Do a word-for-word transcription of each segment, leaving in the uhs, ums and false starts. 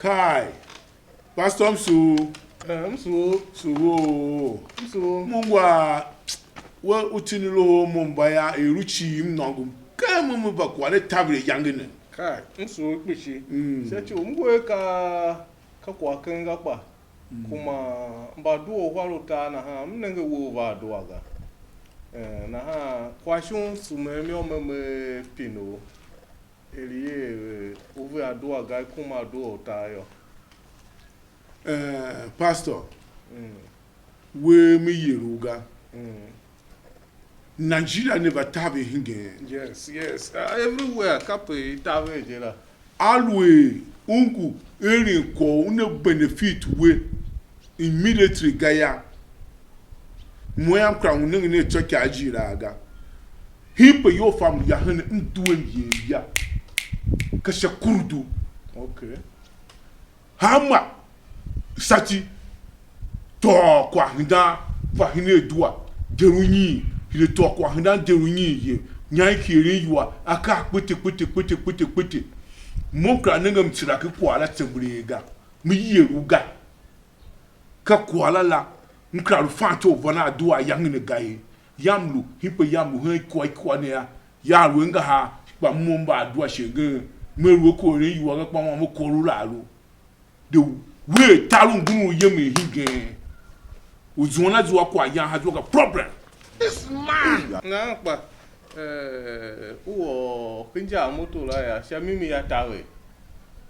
Kai, Pastor Msu, Eh, m sugh, Msu, m sugh. M ungwa we u tindi loho mo mbaya, i lu cii m nôngo mkem, m va kwagh ne taver ayange ne. Kai, m sugh kpishi. Mm. Sha ci u m ngu a ka, ka kwagh keng ga kpa. Mm. Kuma mba due uhar utar nahan, m nenge we u va adua ga. Eh, nahan kwagh shon sumem yô, me me pine u. Er i er, eh, u ve adua ga, i kuma adua u tar yô. Eh, Pastor, Mm. we me yer u ga. Mm. Nigeria ne va taver hingen. Yes, yes. Uh, everywhere, kape i taver je la. Aluer u ngu eren kwagh u ne benefit we immediately ga yô, mo yam kera u nengen a ityôkyaa jighilaa ga. Himpe iyol fam ya hen m due m yer ya, ka sha kurudu. Okay. Hanma sati tôô kwagh hendan fa hen adua, der u nyiin, hide tôô kwagh hendan der u nyiin ye, nyan ki eren iwua, akaa kpete, kpete, kpete, kpete, kpete. Mo m kera nenge m tsira ken kwagh la tsembelee ga, me yer u ga. Ka kwagh la la, m kera lu fan ityô u van a adua ayange ne ga ye. Yam lu, himpe yam lu hen ikua ikua ne yô, ya lu angahar, kpa mo mba adua shighe, me lu a ku eren iwua ga, kpa mo me kor u la lu. De wea tar u ngun u yemen hingen, u zuan a zua kwaghyan ha zua ga problem. This man. Nahan kpa, eh, u or ken injar moto la yô, sha mimi ya taver.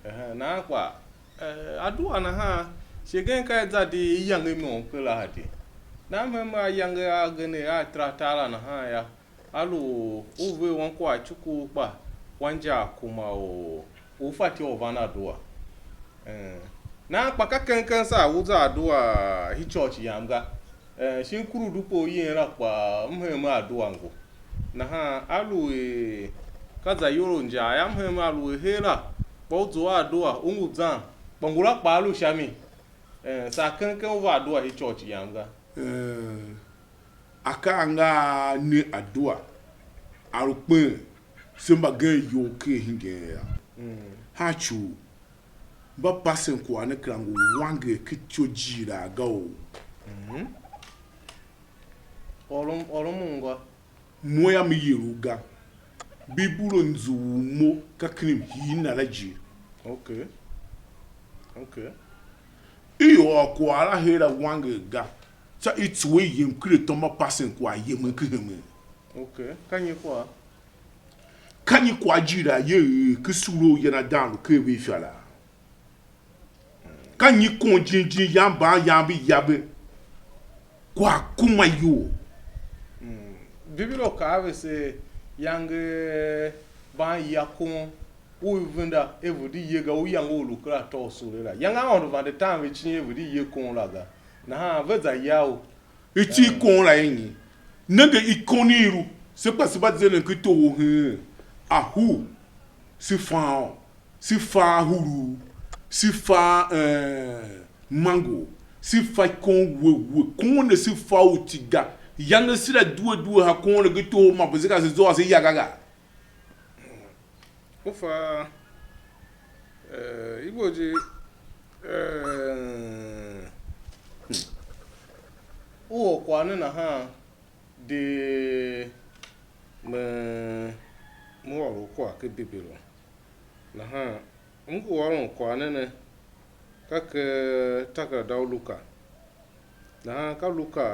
Ehe, nahan kpa, eh, adua nahan, shi agen ka i za di i yange môm kera hadi. Nahan mhen ma ayange a agen a taratar la nahan yô, a lu u ver wan kwagh cuku kpa wan injar kuma u u fatyô u van adua. Eh, nahan kpa ka keng keng saa u za adua hi church yam ga. Eh, shin kurudu pe u yen la kpa m hen me adua ngu. Nahan a lu er ka za iyol u injar yam hen me a lu er her la, kpa u zua adua u ngu zan, kpa ngula kpa a lu sha mi. Eh, saa keng keng u va adua hi church yam ga. Eh, akaa nga a ne adua, a lu kpen se mbagenev iyol ker hingen yô. Mm. Ha ci u mba pasen kwagh ne kera ngu wanger ken ityô jighilaa ga o. Mhm. Ôron, ôron ungwa. Mo yam, m yer u ga. Bibilo nzughul mo ka ken mhii na la je. Okay. Okay. I ôr kwagh la her a wanger ga, tsô i tsuwe yem ken atô mba pasen kwagh yemen ken hemen. Okay. Ka nyi kwagh? Ka nyi kwagh jighilaa ye er ken sule u Yonatan lu ken ve ifara? Ka nyi kon jim jim yam mban yam ve ya ve kwagh kuma iyol? Mm. Bibilo kaa a ve se, yange mban ya kon u i venda e vudi ye ga, u yange u lu kera tôô sule la. Yange Aôndo vande tan ve icin e vudi ye kon la ga. Nahan ve za ya u. Iti i kon la i nyi? Nenge ikon i lu, se kpa se mba zenden ken toho heen, ahu, se fan, se fa ahuruu, se fa, eh, mango, se fa ikon we we, kon ne se fa u ti ga. Yange se la due due ha kon ne ken toho ma pe se ka se zôô se ya ga ga. U fa, eh, i bo je, eh, u or kwagh ne nahan, di me, me ôr u kwagh ken Bibilo. Nahan m ngu ôron kwagh ne ne, ka ken takerada u Luka. Nahan ka Luka,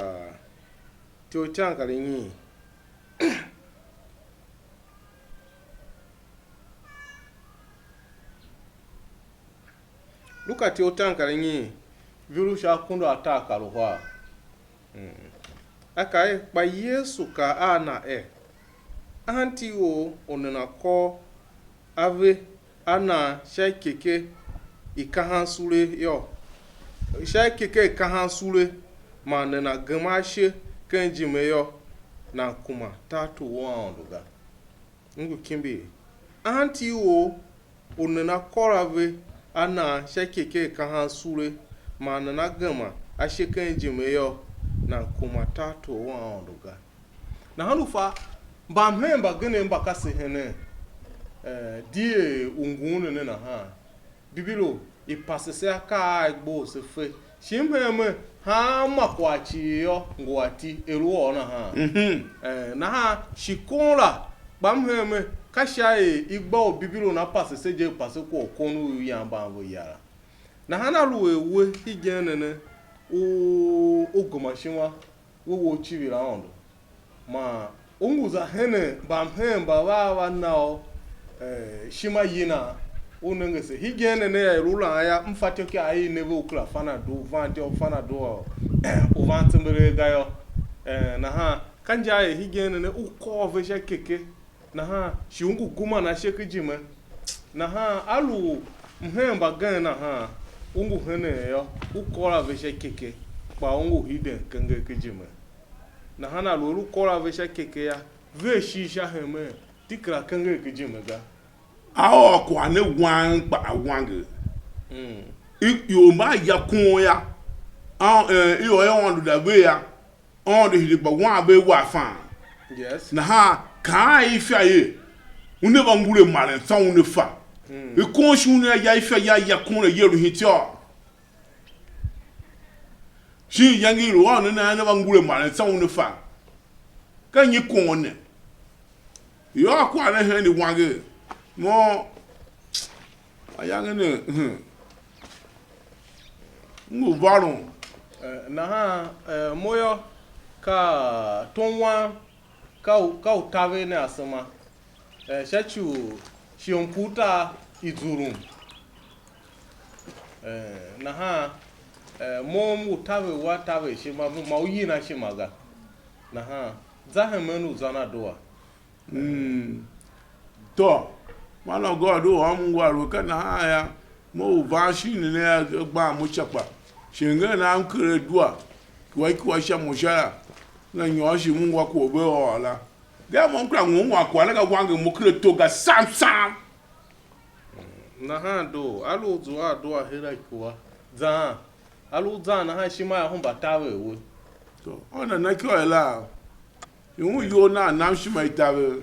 ityough icangkar inyi? Luka ityough icangkar inyi, vihi sha akunduatar kar uhar. Mm. A kaa er, kpa Yesu kaa a na er: Anti or u nana kôr ave a nan sha ikeke i kahan sule yô, sha ikeke i kahan sule, man nana gema ashe ken ijime yô, nan kuma tartor u Aôndo ga. M ngu kimbir. Anti or u nana kôr ave a nan sha ikeke i kahan sule, man nana gema ashe ken ijime yô, nan kuma tartor u Aôndo ga. Nahan u fa, mbamhen mbagenev mba ka se henen, eh, di er u ngun ne ne nahan. Bibilo, i pase se akaa a i gbough se fe. Shi m hen me, hanma kwagh cii yô, ngu a ti, er u ôr nahan. Mhm. Eh, nahan shi kon la, kpa m hen me, ka sha er i gba u Bibilo na pase se je, pase kwagh u kon u ian mban ve ya la. Nahan aluer we hegen ne ne, u, u gema ishima, we we u civir Aôndo, man u ngu za henen mbamhen mba vea va na u, eh, ishima yina, u nenge se. Hegen ne ne, er u lan yô, m fatyô ki a i ne ve, u kera fan a doo, u van ityô, u fan a doo, u van tsembelee ga yô. Eh, nahan ka inja er hegen ne ne, u kôr ve sha keke. Nahan shi u ngu guman ashe ken ijime. Nahan a lu mhen mbagen nahan, u ngu henen yô, u kôr a ve sha ikeke, kpa u ngu hiden kenger ken ijime. Nahan a lu er u kôr a ve sha ikeke yô, ver ishigh sha hemen, ti kera kenger ken ijime ga. A ôr kwagh ne wang kpa a wanger. Mm. I, ior mba ya kon yô, a, eh, ior ya Aôndo da ve yô, Aôndo hide gba wan ve wafan. Yes. Nahan kaan ifya ye, una va ngure maren tsô una fa. Mm. I kon shi una ya ifya ya ya kon a ye lu hin ityô. Shin iyange i lu ôron ne nahan una va ngure maren tsô una fa. Ka nyi kon ne? Yô, a kwagh ne hen i wanger. Mo, ayange ne, hmm. M ngu vôron. Eh, nahan, eh, mo yô, ka tom wam, ka u, ka u taver ne asema, eh, sha ci u shighe mkur tar i zurum. Eh, nahan, eh, mo m ngu taver wa, taver ishima, ma u yina ishima ga. Nahan, za hemen u zan adua. Mm. Tô, man aôndo u ômon ngu a lu ka nahan yô, mo u van shin ne a gban mo ica kpa, shi ngeren a m ker adua, kua kua sha mo sha la, na nyôr shi m ungwa kwagh ve ôr la. Gaa mo m kera ngu ungwa kwagh la ga, wanger mo ker ato ga sam sam. Nahan doo, a lu u zua adua her a ikua zan, a lu u zan nahan ishima ia hemba taver we. Tô, a nana ikôr la, i un iyol nan nam ishima i taver.